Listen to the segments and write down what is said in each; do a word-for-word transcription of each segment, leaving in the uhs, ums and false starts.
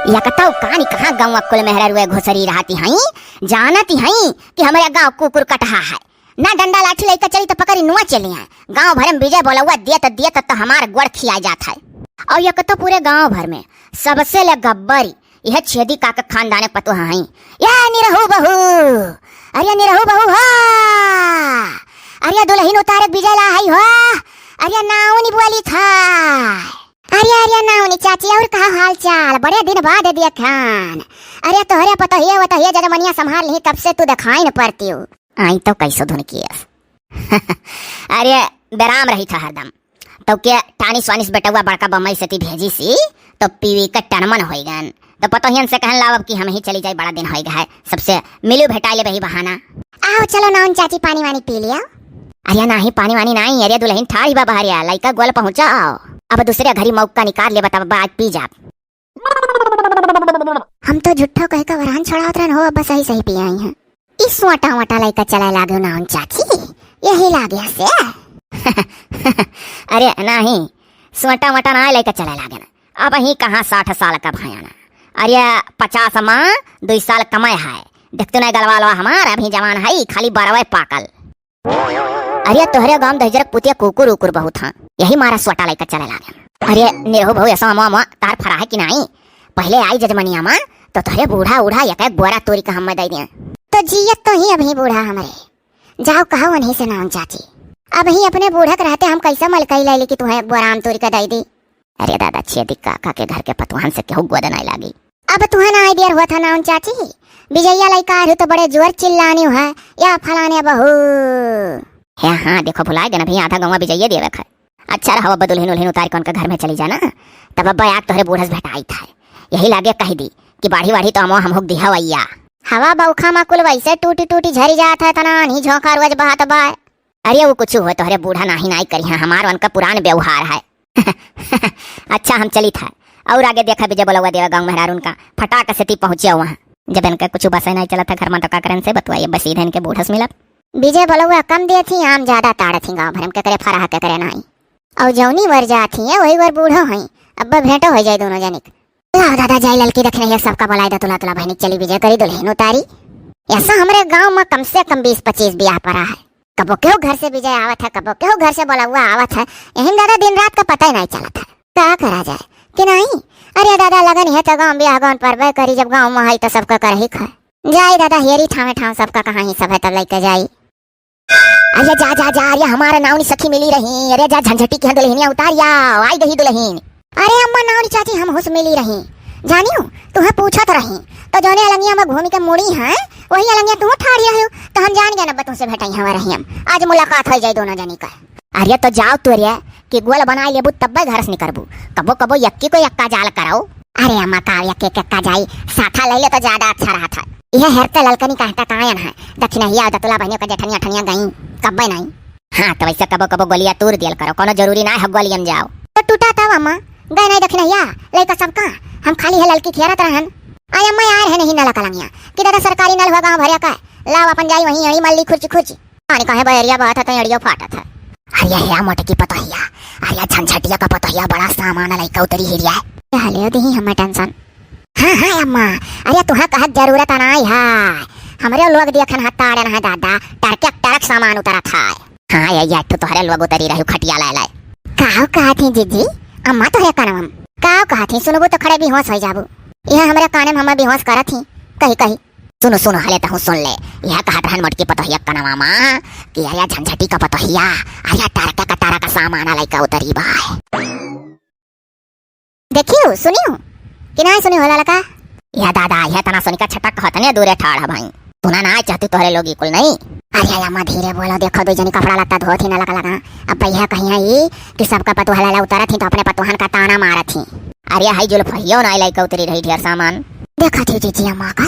यकतौ कानी कहाँ गाँव कुल मेहरारुए घुसरी रहती हईं, जानती हईं कि हमरे गाँव कुकुर कटहा है। ना डंडा लाठी लइके चली त पकड़ी नुआ चली हैं। गाँव भरे में विजय बोलौआ दियत दियत त हमार गोड़ खिया जात है। और यकतौ पूरे गाँव भर में सबसे ले गब्बरी यह छेदी काका खानदाने पतोह हईं। या निरहू बहू, अरे निरहू बहू हो, अरे दुलहिन उतारे विजय ला हई हो, अरे नाउनी बोली था। अरे, अरे, नाउनी चाची, और का हाल चाल? बड़े दिन बाद देखान। अरे, तोहरे पतोहिए वतोहिए जजमनिया संभाल लिही, तब से तू देखाई न पड़ती हो। आई तो कैसो धुन कियस। अरे, बेराम रही था हरदम। तो के टानिस वानिस बेटवा बड़का बम्बई से ती भेजी सी, तो पीवी के टनमन होई गन। तो पतोहियन से कहन लाव अब कि हम ही चली जाई, बड़ा दिन होई गए, सबसे मिलू भेटाई ले बही बहाना। आओ, चलो नाउन चाची, पानी वानी पी लिया। अरे नाही, पानी वानी नाही, अरे दुलहिन ठाढ़ी बा बहरिया, लइका गोल पहुँचाओ। अब दूसरे घरी मौका निकाल ले, बता बा, आज पी जा। हम तो झूठो कह के वरान छोड़ावत रहन हो, अब सही सही पी आई हैं। ई सोटा वोटा लइका चले लागे नाउन चाची, यही लागे से। अरे नाही, सोटा वोटा ना लइका चले लागे ना। अब ही कहाँ साठ साल का भयाना, अरे पचास माँ दुई साल कमाए है। देख तू नहीं गलवा लो हमार, अभी जवान है, खाली बरवे पाकल। अरे तोहरे गाँव दहिजरक पुतिया कुकुर उकुर बहुत हाँ, यही मारा सोटा लइका चले लागे। अरे निरहू बहू, ऐसा अमवा अमवा तार फरा है कि नाही? पहले आई जजमनिया माँ, तो तोहरे बूढ़ा उढ़ा एक एक बोरा तोरी का हमें दे दिया। तो जियत तो ही अभी बूढ़ा हमरे, जाओ कहो उन्हीं से नाउन चाची। अब ही अपने बूढ़क रहते हम कैसे मलकई ले ली कि तुम्हें एक बोरा आम तोरी का दे दी। अरे दादा, छेदी काका के घर के पतवाहन से केहू गोद नाई लागी। अब तुहे ना आइडिया हुआ था नाउन चाची, विजैया लइका आ रही तो बड़े जोर चिल्लानी है, या फलाने बहू। हे हाँ, देखो भुलाए गए ना भैया, आधा गौवा विजैया देवे है। अच्छा रहो, अब दुलहिन उलहिन उतार के उनके घर में चली जाना, तब अब आग तोहरे बूढ़स भेटाई था। यही लागे कह दी कि बाढ़ी वाढ़ी तो अमो हम हुक दिहा वैया। हवा बौखा मा कुल वैसे टूटी टूटी झरी जात है, तना आन्ही झोंका रोज बहत बा। अरे वो कुछ हो तोहरे बूढ़ा नाही नाही करिहा, हमार उनका पुरान व्यवहार है। अच्छा हम चली था, और आगे देखा विजय बोलवा देवा गाँव मेहरारून का, फटाक से ती पहुँचे वहाँ। जब इनका कुछ बसे नहीं चला था घर में तो का करें से बतवाइए, बस सीधे इनके बूढ़स मिलब। विजय बोलवा कम दे थी, आम ज्यादा ताड़ थी, गाँव भर में के करे फराह के करे नाही। और जौनी वर जा थी है वही वर बूढ़ो हैं, अब भेंटो हो जाए दोनों जनिक। लाओ दादा, जाई ललकी दखिनहिया सबका बोलाई द, तुला तुला बहिनी चली विजय करी दुलहिन उतारी। ऐसा हमरे गाँव में कम से कम बीस पच्चीस बियाह परा है। कबो केहू घर से विजय आवत है, कबो केहू घर से बोलौआ आवत है। यही में दादा दिन रात का पता ही नहीं चलत है। का करा जाए कि नहीं? अरे दादा, लगन है तो गाँव बियाह गौन परबे करी, जब गाँव में है तो सबका करही खाए। जाई दादा, हेरी ठामे ठाम सबका कहाँ ही सब है, तब लइके जाई। अरे जा, जा, जा, अरे हमारा नाउनी सखी मिली रही, अरे जा झंझटी की दुलहिनिया उतार या, आई गई दुलहिन। अरे अम्मा नाउनी चाची हम हुस मिली रही, जानियो तुहे पूछत रही, तो जौने अलंगिया में घूमी के मुड़ी है, वही अलंगिया तू ठाड़ी रही हो, तो हम जान गए ना तुमसे भेटाई हवा रही हम, आज मुलाकात हो जाए दोनों जनी का। अरे तो जाओ तोरे कि गोल बनाई लेबू तब्बे घर से निकरबू, कबो कबो यक्की को यक्का जाल कराओ। अरे अम्मा, का यक्की के यक्का जाई, साथा ले ले तो ज्यादा अच्छा रहत है। यह हेरते ललकनी कहता कायन है, दखिनहिया दतुला बहनियों का जेठनिया ठनिया गई, कब्बे नहीं। हाँ, तो वैसे कबो कबो गोलिया तूर दियल करो, कोनो जरूरी ना है गोलियन जाओ। तो टूटा था अम्मा, गए नहीं दखिनहिया, लइका सबका, हम खाली है ललकी खेरत रहन। आई अम्मा यार है नहीं नल कलंगिया, कि दादा सरकारी नल हुआ गाँव भरिया का, लाओ अपन जाई वहीं अड़ी मल्ली खुर्ची खुर्ची। पानी काहे बहरिया बहत है, तो एड़ियो फाटत है। अरे हे मोटकी पतोहिया, अरे झंझटिया का पतोहिया बड़ा सामान लइका उतरी हिरिया है। क्या ले दी हमें टेंशन। हाँ, हाँ अम्मा, अरे तुहा कहत जरूरत नाई है। हमरे लोग देखन हा ताड़न हा दादा, टरके टरक सामान उतरत है। हाँ ये, ये तू तोहरे लोग उतरी रही खटिया लाए लाए। काव कहा थी जीजी, अम्मा तोहरे कनवम। काव कहा थी, सुनबू तो खड़े बेहोश हो जाबू। यह हमरे काने में हमें बेहोश करत ही, कही कही। सुनो, सुनो, हले तहु सुन ले। यह कहत रहन मोटकी पतोहिया कनवा मा कि अरे झंझटी का पतोहिया, अरे टरका का टरका सामान लइका उतरी बाय। देखियो, सुनियो कि नाय सुनियो होला लका? या दादा, यह तना सुनिका छटक कहत ने दूरे ठाड़ है भाई। सुना ना चाहती तोहरे लोग ई कुल नहीं। अरे अम्मा धीरे बोलो, देखो दो जनी कपड़ा लत्ता धोत ही ना लका लगा। अब भैया कहिया ई कि सबका पतोह लाला उतरत ही तो अपने पतोहन का ताना मारत ही। अरे हाई जुल्फहियो ना लइका उतरी रही ढेर सामान। देखा थी जीजी अम्मा का,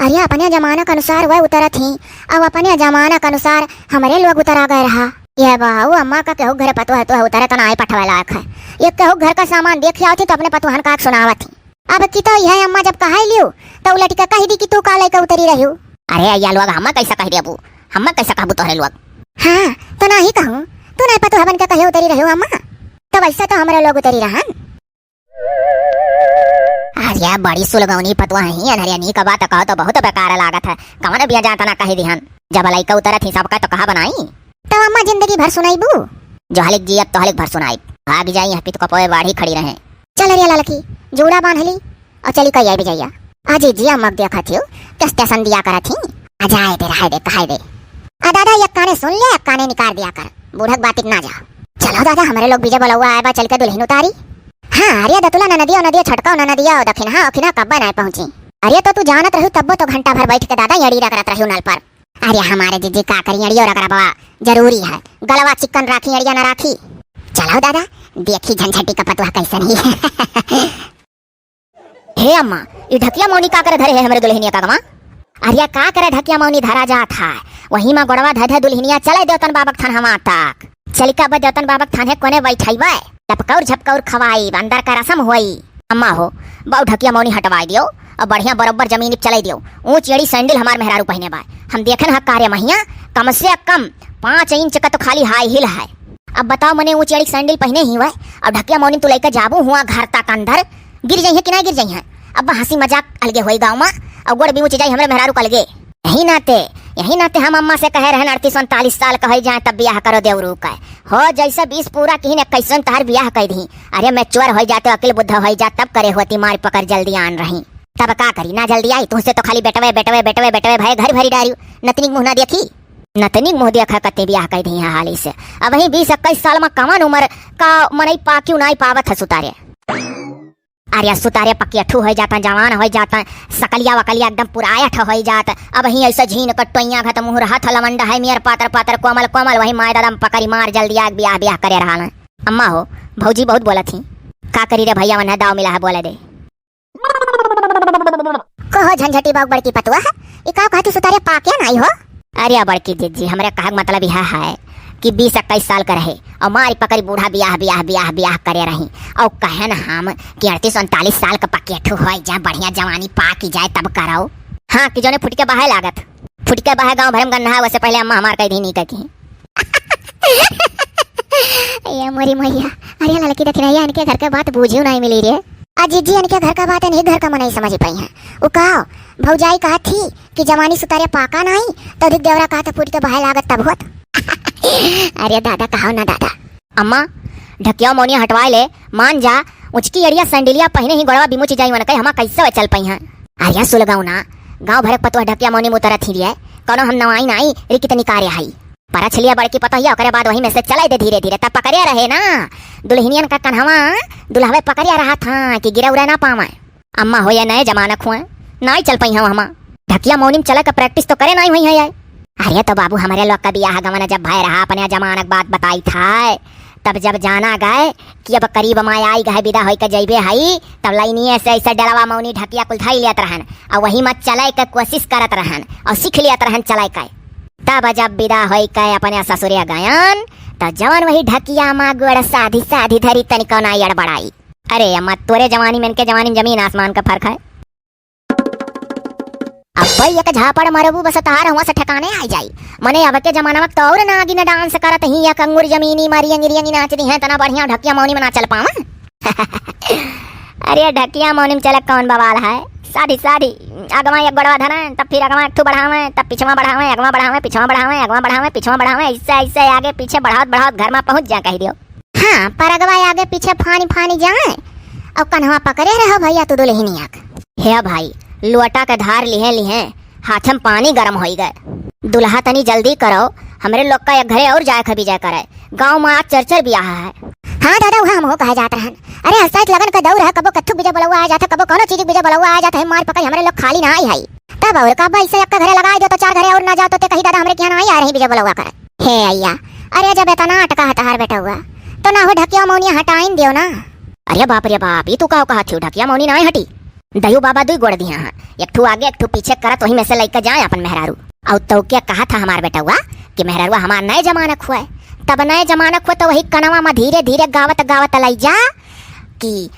अरे अपने जमाना के अनुसार वह उतरत ही, अब अपने जमाना के अनुसार हमरे लोग उतरा गए रहा। ये बाऊ अम्मा का केहू घरे पतोह है तो उतरे तो ना पठवे लायक है। ये केहू घर का सामान देख आओ थी तो अपने पतोहन का सुनावत ही। अब की तो यह अम्मा जब कहा लियो तो उलट के कह दी कि तू का लइका उतरी रही हो। अरे या लोग हमें कैसे कह देबू, हमें कैसे कहबू तोहरे लोग? हाँ तो ना ही कहूँ, तू ना पतोह बन के कहे उतरी रही हो अम्मा, तो वैसे तो हमरे लोग उतरी रहन। अरे बड़ी सुलगौनी पतुआ ही, अनहरिया नीक बात कहो तो बहुत बेकार लागत है। कवन बिया जातना कही दिहन, जब लइका उतरत ही सबका तो कहा बनाई। तब अम्मा जिंदगी भर सुनाइबू? जोहलिक जियब तोहलिक भर सुनाइब। भाग जाई, यहाँ पित कपोए बाढ़ी खड़ी रहे। चल अरे ललकी, जूड़ा बांध ली और चली कई आई बिजैया। अजी जी अम्मा देखा थियो, कस टेसन दिया करत ही। आ जाए दे, रहाए दे, कहाए दे। आ दादा, एक काने सुन ले, एक काने निकाल दिया कर। बूढ़क बातिक ना जा। चलो दादा, हमरे लोग बिजय बोलौआ आए बा, चल के दुल्हन उतारी। हाँ, अरे दतुला ननदिया, नदिया छटकाओ, ननदिया दखिनहा, ओखिनहा कब्बा नाय पहुँची। अरे तो तू जानत रहू तब्बो तो घंटा भर बैठ के दादा एड़ी रगड़त रहू नल पर। अरे हमारे जीजी का करी, एड़ियो रगड़बा जरूरी है। गलवा चिकन राखी, एड़िया ना राखी। चलो दादा, देखी झंझटी का पतुआ कैसन ही। हे अम्मा, ई ढकिया मौनी का करे धरे है हमरे दुल्हनिया का गवा? अरे का करे ढकिया मौनी धरा जात है, वही मा गोड़वा धे धे दुल्हनिया चले देवतन बाबक थान हवा तक। चलिका बा देवतन बाबक थान है कोने बैठाई बा, टपकौर झपकौर खवाई, अंदर का रसम होई। अम्मा हो, बहु ढकिया मौनी हटवाई दियो और बढ़िया बरोबर जमीन पे चलाई दियो। ऊंच एड़ी सैंडल हमार मेहरारू पहने बा, हम देखे न कार्य महिया, कम से कम पाँच इंच का तो खाली हाई हील है। अब बताओ, मने ऊंच एड़ी सैंडल पहने ही हुआ और ढकिया मौनी तू लेके जाबू हुआ घर तक अंदर, गिर जाइए कि ना गिर जाइए? अब हंसी मजाक अलगे होई गाँव मा, और गोड़ भी ऊंच जाई हमरे मेहरारू का अलगे। यही नाते, यही नाते हम अम्मा से कहे रहन, अड़तीस उनतालीस साल का होई जाए तब बियाह करो देवरू का। हो जैसे बीस पूरा किहिन, इक्कीस तहार बियाह कई दी। अरे mature होई जाते, अकिल बुद्ध होई जा, तब करे होती मार पकड़ जल्दी आन रही। तब का करी, ना जल्दी आई, तुहसे तो खाली बेटवे, बेटवे, बेटवे, बेटवे भय घर भरी डारी। नतनी मुँह ना देखी, नतनी मुँह देखा कते बियाह कई दी हाली से। अब वही बीस इक्कीस साल मा कवन उम्र का मनई पाक्यू नाई पावत है सुतारे। अरे सुतारे पक्की अठू होई जाता, जवान होई जाता, सकलिया वकलिया एकदम पुरायठ होई जात। अब ही ऐसे झीन कटोइया घत मुँह रहत ह लवंडा है, मेर पातर पातर कोमल कोमल, वही माय दादा म पकड़ी मार जल्दी आग बियाह बियाह करे रहल है। अम्मा हो, भौजी बहुत बोलत ही। का करी रे भैया, वन्हे दाव मिला है, बोले दे। कहो झंझटी बाग बड़की पतुआ, ई का कहती सुतारे पाके नाई हो? अरे बड़की जीजी, हमरे कहक मतलब यह है कि बीस इक्कीस साल का रहे और मारी पकड़ी बूढ़ा बियाह, बियाह, बियाह, बियाह करे रही। और कहन हम कि अड़तीस उनतालीस साल का पकेठू होई जाए, बढ़िया जवानी पाकी जाए तब करो। हाँ, कि जोने फुटके बहाए लागत, फुटके बहाए गाँव भर में गन्ना है, वैसे पहले अम्मा हमार कह दी नहीं कह की। ए मोरी मैया, अरे लड़की देख रही है, इनके घर के बात बूझियो नहीं मिली रे। आ जीजी, इनके घर का बात इन्हीं घर का मनई समझ पाई है। उ का भौजाई कहत थी कि जवानी सुतारे पाका नाई, तो अधिक देवरा कहत फूट के बहाए लागत तब होत। अरे दादा, कहो ना दादा। अम्मा, ढकिया मौनिया हटवाए ले, मान जा, उचकी एड़िया सैंडिलिया पहने ही गोड़वा बिमुच जाई, वन कहे हमा कैसे वे चल पाई हैं? अरे सुलगाऊ ना, गाँव भर के पतुआ ढकिया मौनी में उतरत ही रिया, कौनो हम नवाई नाई, रिकी तनी कार्य हई। परछ लिया बड़की पतोहिया, ओकरे बाद वही में से चलाई दे धीरे धीरे, तब पकड़िया रहे ना दुल्हनियन का कन्हवा, दुल्हवे पकड़िया रहा था कि गिरा उरा ना पावे। अम्मा हो, ये नए जमानक हुए, नाई चल पाई हम, हमा ढकिया मौनी में चले का practice तो करे नाई हुई है ये। अरे तो बाबू, हमरे लोग का बियाह गवन जब भय रहा, अपने जमानक बात बताई था, तब जब जाना गए कि अब करीब माय आई गए, विदा होई के जइबे हई, तब लाइनिए से ऐसे डलवा मौनी ढकिया कुल धई लेत रहन, और वही में चले के कोशिश करत रहन, और सीख लेत रहन चले के। तब जब विदा होई के अपने ससुरे गयन, त जवन वही ढकिया मा गोड़ साधी साधी धरी, तनिको ना अड़बड़ाई। अरे अम्मा, तोरे जवानी में इनके जवानी में जमीन आसमान का फर्क है। अब भाई एक झापड़ मरबू, बस तहार हुआ से ठिकाने आ जाई। मने अब के जमाना में तो और नागिन dance करत ही, एक अंगुर जमीनी मारी अंगिरी अंगी नाच दी है, तना बढ़िया ढकिया मौनी में ना चल पावन। अरे ढकिया मौनी में चले कौन बवाल है? साधी साधी, अगवा एक गोड़वा धरे, तब फिर अगवा एक ठू बढ़ावे, तब पिछवा बढ़ावे, अगवा बढ़ावे, पिछवा बढ़ावे, अगवा बढ़ावे, पिछवा बढ़ावे, ऐसे ऐसे आगे पीछे बढ़ावत बढ़ावत घर में पहुँच जा कह दियो। हाँ, पर अगवा आगे पीछे फानी फानी जाए, और कन्हवा पकड़े रहो भैया तू दुल्हनिया के। हे भाई, लोटा के धार लिहे लिहे हाथ में पानी गरम होई गए। दुल्हा तनी जल्दी करो, हमरे लोग का एक घरे और जाए खबी जाए करे। गाँव में आज चरचर बियाह है। हाँ दादा, वह हमहू कहे जात रहन। अरे हंसाइत लगन का दौर है, कबो कत्थुक बिजय बलौआ आ जात है, कबो कौनो चीज बिजय बलौआ आ जात है, मार पकड़ हमरे लोग खाली ना आई है। तब और का भाई से एक घरे लगाई दो तो चार घरे और ना जाओ तो ते कही दादा हमरे किहाँ ना आई आ रही बिजय बलौआ करे। हे अइया, अरे जब इतना अटका है तहार बेटौआ, तो ना हो ढकिया मौनिया हटाइन दियो ना। अरे बाप रे बाप, ई तू का कहा थियो, ढकिया मौनी ना हटी। दयू बाबा दुई गोड़ दिया हैं, एक ठू आगे एक ठू पीछे करत वही में से लइके जाए अपन मेहरारू। और तो क्या कहा था हमार बेटौआ कि मेहरारुआ हमार नए जमानक हुआ है। तब नए जमानक हुआ तो वही कनवा में धीरे धीरे गावत गावत लई जा कि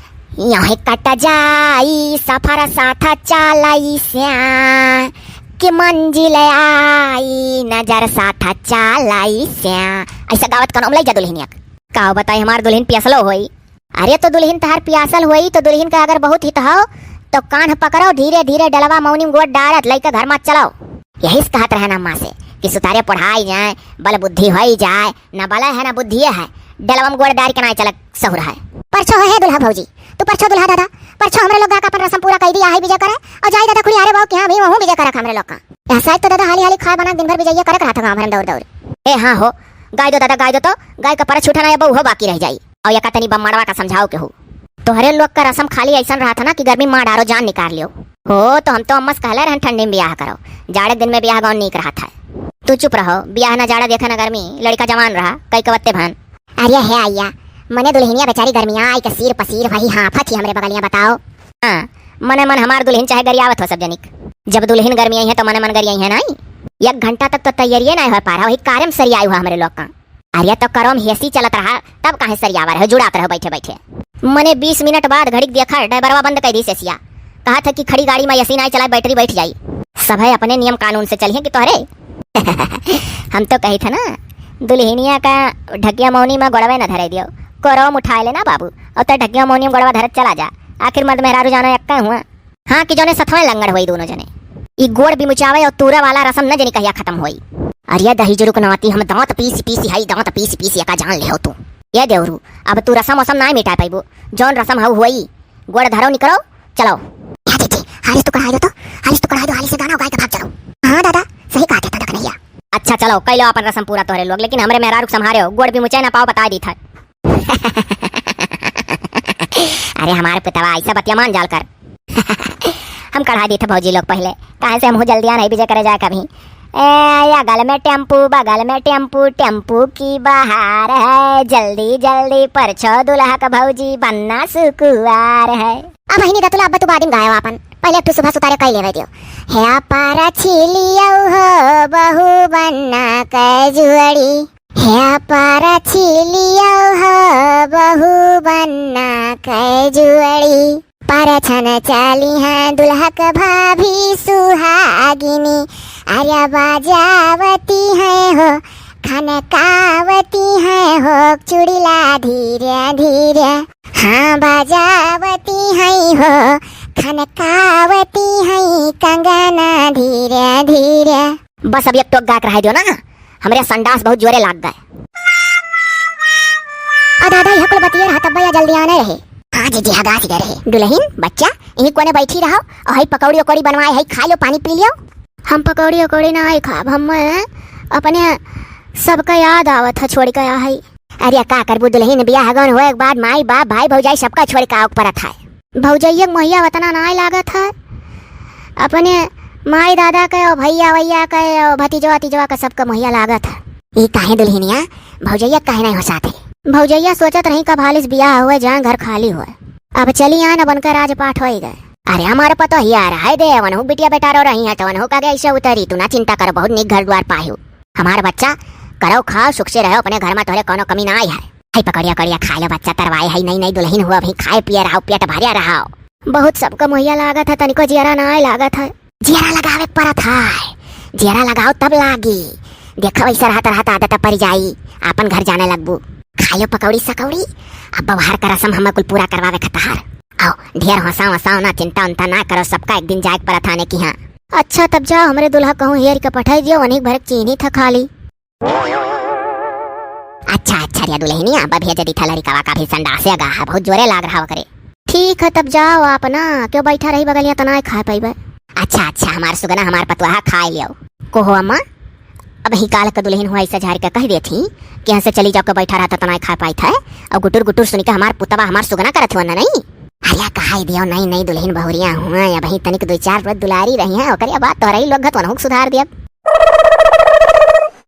यहीं कट जाई सफर साथ चालाई स्या कि मंजिल आई नजर साथ चालाई स्या। ऐसा गावत कनवा में लई जा दुल्हनिया। का बताई हमार दुल्हन पियसलो होई। अरे तो दुल्हिन तहार पियासल होई तो दुल्हिन का अगर बहुत हित हो तो कान्ह पकड़ो, धीरे धीरे डलवा मौनी में गोड़ डारत लइके घर मा चलो। यही से कहत रहे ना अम्मा से कि सुतारे पढ़ाई जाए, बल बुद्धि होई जाए, ना बल है ना बुद्धिये है, डलवा में गोड़ डार के ना चलक सहुर है। परछो हो हे दुल्हा भौजी, तू परछो दुल्हा दादा, परछो हमरे लोग गा का अपन रसम पूरा कई दिया है विजय करे, और जाई दादा खुलियारे बाबू कि हाँ भी वहूँ विजय करे हमरे लोग का। ऐसा तो दादा हाली हाली खाए बना दिन भर विजय करे रहा था गाँव भर में दौड़ दौड़। ए हाँ हो, गाय दो दादा, गाय दो तो, गाय का परछ उठाना या बहू हो बाकी रह जाई। और या का तनी बम्मड़वा का समझाओ के हो। तोहरे लोग का रसम खाली ऐसन रहा था ना कि गर्मी मार डारो, जान निकाल लियो। हो तो हम तो अम्मा से कहले रहन ठंडी में ब्याह करो, जाड़े दिन में ब्याह गौन नीक रहा था। तू चुप रहो, ब्याह ना जाड़ा देखे ना गर्मी, लड़का जवान रहा, कई कवत्ते भन। अरे हे आइया, मने दुल्हनिया बेचारी गर्मिया आई के सिर पसीर वही हाँफत ही हमरे बगलिया बताओ। हाँ, मने मन हमार दुल्हन चाहे गरियावत हो सब जनिक। जब दुल्हन गर्मी आई है तो मने मन गरियाई है नाई। एक घंटा तक तो तैयारिये नाई हो पा रहा, वही कारम सरियाई हुआ हमरे लोग का। अरे तो करो में हेसी चलत रहा, तब काहे सरियावा रहे, जुड़ात रहो बैठे बैठे। मने बीस मिनट बाद घड़ी के देखा, ड्राइवरवा बंद कर दी सेसिया। कहा था कि खड़ी गाड़ी में एसी नाई चलाए, बैटरी बैठ जाई। सब है अपने नियम कानून से चलिए कि तोहरे। हम तो कही था ना, दुल्हनिया का ढकिया मौनी में गोड़वे न धरे दियो, कोरवा में उठाए लेना बाबू, और तो ढकिया मौनी में गोड़वा धरत चला जा। आखिर मर्द मेहरारू जानो एक्का हुआ। हाँ कि जौने सथवे लंगड़ होई दोनों जने। ई गोड़ बिमुचावे और तूरे वाला रसम न जनी कहिया खत्म होई। अरे दही जुरुक नाती, हम दांत पीस पीस हई, दांत पीस पीस एका जान ले हो तू। ये देवरू, अब तू रसम वसम ना मिटा पाइबो, जौन रसम हऊ होई, गोड़ धरो निकरो, चलो। ए दीदी, हालिस तू कढ़ाई दो तो, हालिस तू कढ़ाई दो, हालिस से गाना गाय के भाग चलो। हाँ दादा, सही कहा थे तो कन्हैया। अच्छा चलो, कई लो अपन रसम पूरा तोहरे लोग, लेकिन हमरे मेहरारू के संभारे हो, गोड़ बिमुचे ना पाओ, बताए दी था। अरे हमारे पुतवा, ऐसा बतिया मान जाल कर। हम कढ़ा दी थे भौजी लोग पहले, काहे से हमहू जल्दिया नहीं विजय करे जाए कभी। ए, अगल में टेम्पू, बगल में टेम्पू, टेम्पू की बहार है, जल्दी जल्दी परछो दुल्हा का भौजी बनना सुकुवार है। अब हिनी दतुला, अब तू बादिम गायो आपन, पहले एक ठो सुबह सुतारे कई लेवे दियो। हे पारा छिलियो हो बहू बनना के जुअड़ी, हे पारा छिलियो हो बहू बनना के जुअड़ी, परछन चली हैं दुल्हक भाभी सुहागिनी। अरे बजावती हैं हो, खनकावती हैं हो, चुड़िला धीरे धीरे। हाँ बजावती हैं हो, खनकावती हैं कंगना धीरे धीरे। बस अब एक टोक गा के रह दियो ना, हमरे संडास बहुत जोरे लाग गए। आ दादा, यह कुल बतिये रहा तब भैया जल्दी आने रहे। हाँ जीजी, हगास गए रहे। दुल्हन, बच्चा, यहीं कोने बैठी रहो और हई पकौड़ी उकौड़ी बनवाए हई, खा लो, पानी पी लियो। हम पकौड़ी उकौड़ी ना आई खाब, हम अपने सबका याद आवत है छोड़ के आ हई। अरे का करबू दुल्हन, बियाह गौन होए के बाद माई बाप भाई भौजाई सबका छोड़ के आओ के परत है। भौजैया के मोहिया वतना नाय लागत है। अपने माई दादा के और भैया वैया के और भतीजवा तीजवा के सबके मोहिया लागत है। ई काहे दुल्हनिया, भौजैया काहे नहीं हो साथे? भौजैया सोचत रही कब हालिस बियाह हुए, जाए घर खाली हुए। अब चली आन, अब उनका राजपाट होई गए। अरे हमारे पतो ही आ रहा है दे, वनहु बिटिया बेटा रो रही है तो वनहु का ऐसे उतरी, तू ना चिंता कर, बहुत निक घर द्वार पायु। हमार बच्चा, करो खाओ, सुख से रहो अपने घर में, तोहरे कोनो कमी ना आई है। हई पकौड़िया उकौड़िया खा लो बच्चा, तरवाए हई नई नई दुल्हन हुआ, अभी खाए पिए रहो, पेट भरिया रहो। बहुत सबका मोहिया लागत है, तनिको जियरा ना आए लागत है। जियरा लगावे के परत है, जियरा लगाओ तब लागी। देखो ऐसा रहत रहत आदत पड़ जाई, आपन घर जाने लगबू। खायो पकौड़ी सकौड़ी, अब बाहर का रसम हमें कुल पूरा करवावे खतहार। आओ, ढेर हंसाओ हंसाओ ना, चिंता उंता ना करो, सबका एक दिन जाए के परत आने की हाँ। अच्छा तब जाओ, हमरे दुल्हा कहूँ हेर के पठाई दियो, वनिक भर के चीनी था खाली। अच्छा अच्छा रे दुल्हनिया, अब भेज दी था लड़िकवा का भी संडासे गा है, बहुत जोरे लाग रहा ओकरे। ठीक है तब जाओ आप ना, क्यों बैठा रही बगलिया, तना खाए पाइबे। अच्छा अच्छा, हमार सुगना, हमार पतवाहा खाए लियो। को हो अम्मा, अब ही काल के दुल्हन हुआ ऐसा झाड़ के कह देती कि यहाँ से चली जाओ के बैठा रहता, तना खा पाई था, और गुटुर गुटुर सुन के हमार पुतवा हमार सुगना करत हुआ ना नहीं। अरे कहाई दियो, नई नई दुल्हन बहुरिया हुआ, अब ही तनिक दो चार रोज दुलारी रही हैं, ओकरे बाद तोहरा ही लोग घतवन हुक सुधार दियब।